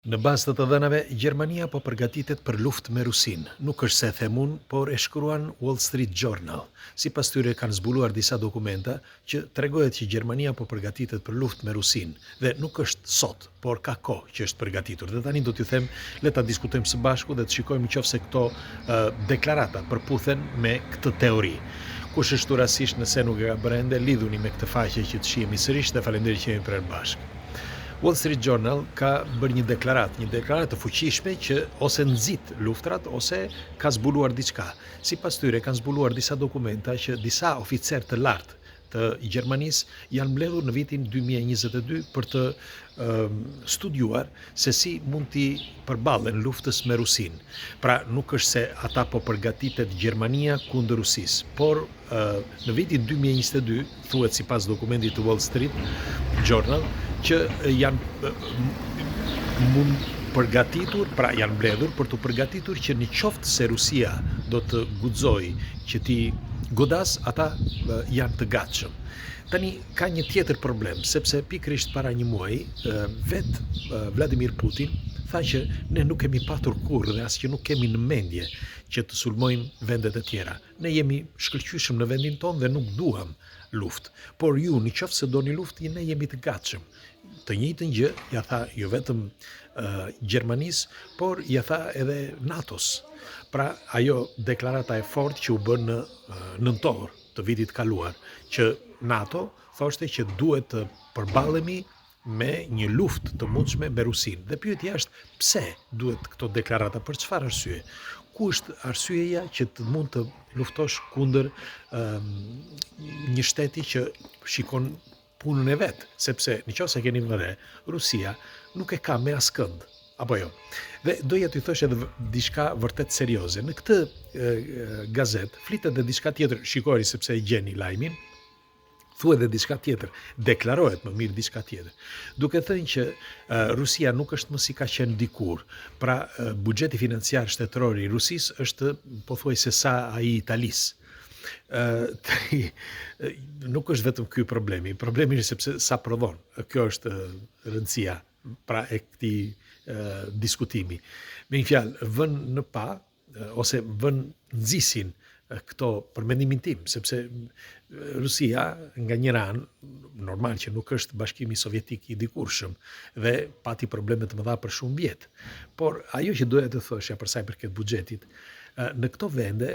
Në bazë të të dhënave, Gjermania po përgatitet për luftë me Rusinë. Nuk është se e them unë, por e shkruan Wall Street Journal. Sipas tyre kanë zbuluar disa dokumenta që tregohet që Gjermania po përgatitet për luftë me Rusinë dhe nuk është sot, por ka kohë që është përgatitur. Dhe tani do t'ju them, le ta diskutojmë së bashku dhe të shikojmë nëse këto deklarata përputhen me këtë teori. Kush është rastisht nëse nuk e ka bërë ende, lidhuni me këtë faqe që të shihemi sërish dhe faleminderit që jemi prerë bashkë. Wall Street Journal ka bërë një deklaratë, një deklaratë të fuqishme që ose nxit luftrat ose ka zbuluar diçka. Sipas tyre kanë zbuluar disa dokumenta që disa oficerë të lartë të Gjermanisë janë mbledhur në vitin 2022 për të studiuar se si mund t'i përballen luftës me Rusinë. Pra nuk është se ata po përgatitet Gjermania kundër Rusisë, por në vitin 2022, thuhet sipas dokumentit të Wall Street Journal, që janë mund përgatitur, pra janë mbledhur për të përgatitur që në qoftë se Rusia do të guxojë që t'i godas, ata janë të gatshëm. Tani ka një tjetër problem, sepse pikërisht para një muaji, vetë Vladimir Putin tha që ne nuk kemi patur kurrë dhe as që nuk kemi në mendje që të sulmojmë vendet e tjera. Ne jemi shkëlqyeshëm në vendin tonë dhe nuk duam luftë. Por ju, në qoftë se doni luftë, ne jemi të gatshëm. Të njëjtën gjë ja tha jo vetëm uh, Gjermanisë, por ja tha edhe NATO-s. Pra ajo deklarata e fortë që u bë në uh, nëntor të vitit kaluar, që NATO thoshte që duhet të përballemi me një luftë të mundshme me Rusinë. Dhe pyetja është pse duhet këto deklarata, për çfarë arsye? Ku është arsyeja që të mund të luftosh kundër um, një shteti që shikon punën e vet, sepse në qoftë se keni vënë re, Rusia nuk e ka me askënd, apo jo. Dhe doja t'ju thosh edhe diçka vërtet serioze. Në këtë e, gazetë flitet dhe diçka tjetër, shikojeni sepse e gjeni lajmin, thuhet dhe diçka tjetër, deklarohet më mirë diçka tjetër. Duke thënë që Rusia nuk është më si ka qenë dikur. Pra buxheti financiar shtetëror i Rusisë është pothuajse sa ai i Italisë. Ë nuk është vetëm ky problemi, problemi është sepse sa prodhon. Kjo është rëndësia pra e këtij diskutimi. Me një fjalë, vën në pah ose vën nxisin këto për mendimin tim, sepse Rusia nga njëra anë, normal që nuk është bashkimi sovjetik i dikurshëm dhe pati probleme të mëdha për shumë vjet. Por ajo që doja të thosha për sa i përket buxhetit, në këto vende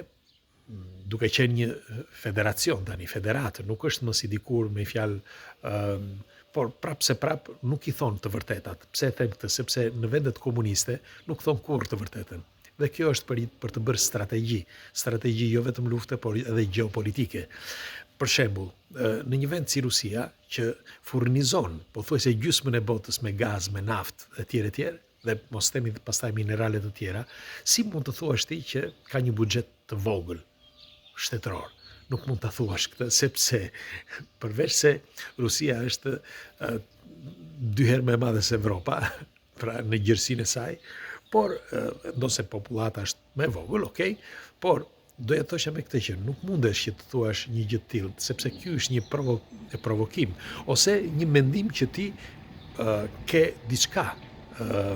duke qenë një federacion tani, federatë, nuk është më si dikur me fjalë, um, por prapë se prapë nuk i thonë të vërtetat. Pse e them këtë? Sepse në vendet komuniste nuk thonë kurrë të vërtetën. Dhe kjo është për, për të bërë strategji, strategji jo vetëm lufte, por edhe gjeopolitike. Për shembull, në një vend si Rusia që furnizon pothuajse gjysmën e botës me gaz, me naftë etj etj, dhe mos themi pastaj minerale të tjera, si mund të thuash ti që ka një buxhet të vogël shtetëror? Nuk mund ta thuash këtë sepse përveç se Rusia është dy herë më e madhe se Evropa, pra në gjerësinë e saj, por ndonëse popullata është më e vogël, okay, por doja të thosha me këtë që nuk mundesh që të thuash një gjë të tillë, sepse ky është një provo provokim ose një mendim që ti uh, ke diçka uh,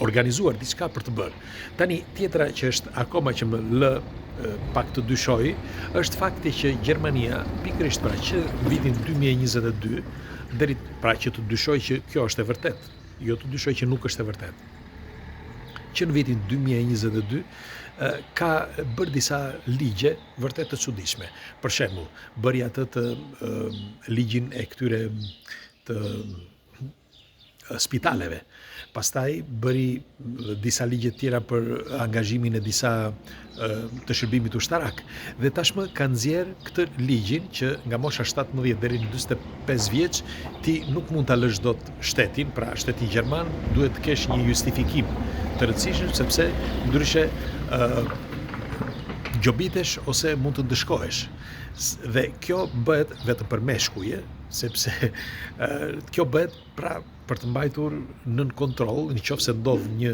organizuar diçka për të bërë. Tani tjetra që është akoma që më lë pak të dyshoj, është fakti që Gjermania pikërisht pra që në vitin 2022 deri pra që të dyshoj që kjo është e vërtetë, jo të dyshoj që nuk është e vërtetë. Që në vitin 2022 ka bërë disa ligje vërtet të çuditshme. Për shembull, bëri atë të ligjin e këtyre të spitaleve. Pastaj bëri disa ligje të tjera për angazhimin e disa të shërbimit ushtarak. Dhe tashmë ka nxjerr këtë ligjin që nga mosha 17 deri në 45 vjeç ti nuk mund ta lësh dot shtetin, pra shtetin gjerman, duhet të kesh një justifikim të rëndësishëm sepse ndryshe ë gjobitesh ose mund të ndëshkohesh. Dhe kjo bëhet vetëm për meshkuj, sepse kjo bëhet pra për të mbajtur nën kontroll, në qoftë se ndodh një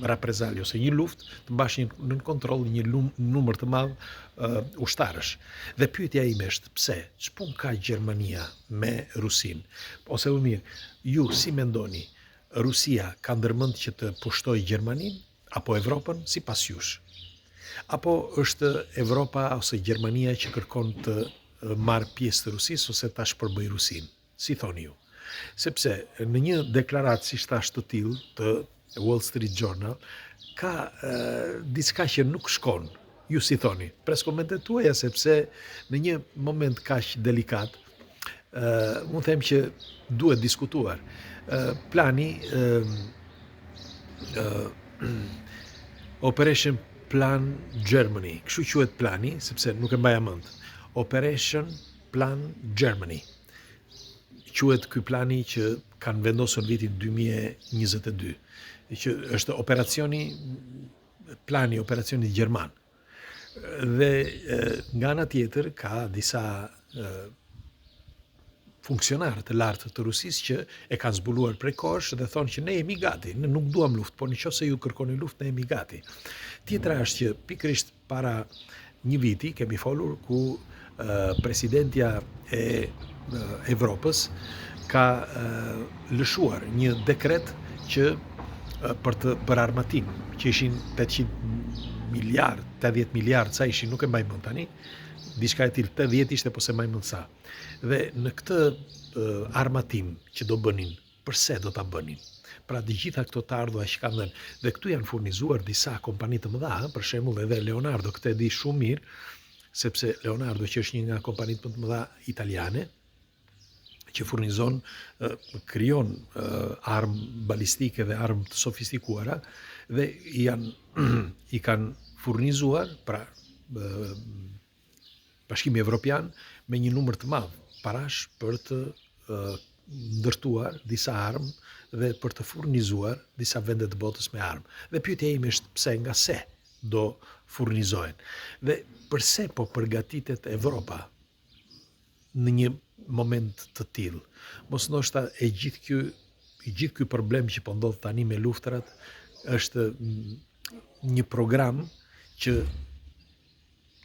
raprezalje ose një luftë, të mbash një nën kontroll një lum, numër të madh uh, ushtarësh. Dhe pyetja ime është pse? Ç'punë ka Gjermania me Rusinë? Ose më mirë, ju si mendoni? Rusia ka ndërmend që të pushtojë Gjermaninë apo Evropën sipas jush? Apo është Evropa ose Gjermania që kërkon të marrë pjesë të Rusisë ose ta shpërbëjë Rusinë? Si thoni ju? Sepse në një deklaratë siç thashë të tillë të Wall Street Journal ka e, diçka që nuk shkon. Ju si thoni? Pres komentet tuaja sepse në një moment kaq delikat, ë unë them që duhet diskutuar. Ë plani ë ë Operation Plan Germany, kështu quhet plani, sepse nuk e mbaja mend. Operation Plan Germany. Quhet ky plani që kanë vendosur në vitin 2022, që është operacioni plani i operacionit gjerman. Dhe nga ana tjetër ka disa funksionarë të lartë të Rusisë që e kanë zbuluar prej kohësh dhe thonë që ne jemi gati, ne nuk duam luftë, por në qoftë se ju kërkoni luftë, ne jemi gati. Tjetra është që pikërisht para një viti kemi folur ku presidentja e Evropës ka lëshuar një dekret që për të për armatim, që ishin 800 miliard, 80 miliard, sa ishin, nuk e mbaj mend tani, diçka e tillë, 80 ishte, po s'e mbaj mend sa. Dhe në këtë armatim që do bënin, përse do ta bënin? Pra të gjitha këto të ardhura që kanë dhënë, dhe këtu janë furnizuar disa kompani të mëdha, për shembull edhe Leonardo, këtë e di shumë mirë, sepse Leonardo që është një nga kompanitë më të mëdha italiane, që furnizon, krijon armë balistike dhe armë të sofistikuara dhe janë i kanë furnizuar, pra Bashkimi Evropian me një numër të madh parash për të ndërtuar disa armë dhe për të furnizuar disa vende të botës me armë. Dhe pyetja ime është pse nga se do furnizohen? Dhe përse po përgatitet Evropa në një moment të tillë? Mos ndoshta e gjithë ky i gjithë ky problem që po ndodh tani me luftërat është një program që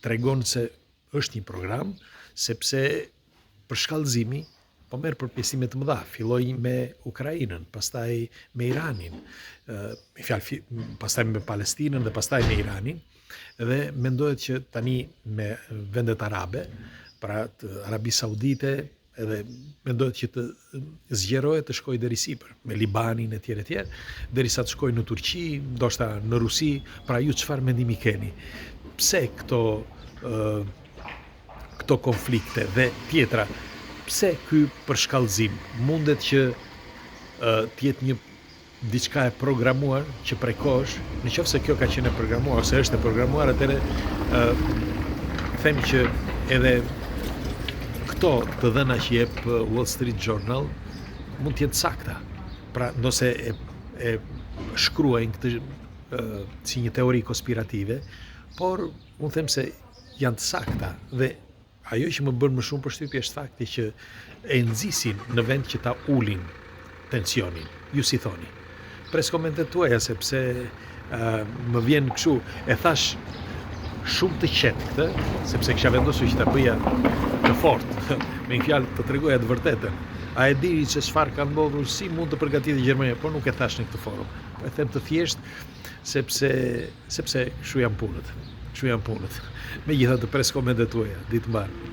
tregon se është një program, sepse përshkallëzimi po merr përpjesëtime të mëdha. Filloi me Ukrainën, pastaj me Iranin, me fjalë pastaj me Palestinën dhe pastaj me Iranin dhe mendohet që tani me vendet arabe, pra të Arabisë Saudite, edhe mendohet që të zgjerohet të shkojë deri sipër, me Libanin e tjerë e tjerë, derisa të shkojë në Turqi, ndoshta në Rusi, pra ju çfarë mendimi keni? Pse këto këto konflikte dhe tjetra, pse ky përshkallëzim mundet që të jetë një diçka e programuar që prej kohësh, në qoftë se kjo ka qenë e programuar ose është e programuar, atëherë ë them që edhe këto të dhëna që jep Wall Street Journal mund të jenë të sakta. Pra, nëse e, e shkruajnë këtë e, si një teori konspirative, por unë them se janë të sakta dhe Ajo që më bën më shumë përshtypje është fakti që e nxisin në vend që ta ulin tensionin. Ju si thoni? Pres komentet tuaja sepse uh, më vjen kështu, e thashë shumë të qetë këtë, sepse kisha vendosur që ta bëja të fortë, me një fjalë të tregoja të vërtetën. A e dini se çfarë ka ndodhur, si mund të përgatitet Gjermania, por nuk e thashë në këtë forum. Po e them të thjeshtë sepse Sepse kështu janë punët. Kështu janë punët. Megjithatë pres komentet tuaja. Ditë mbarë.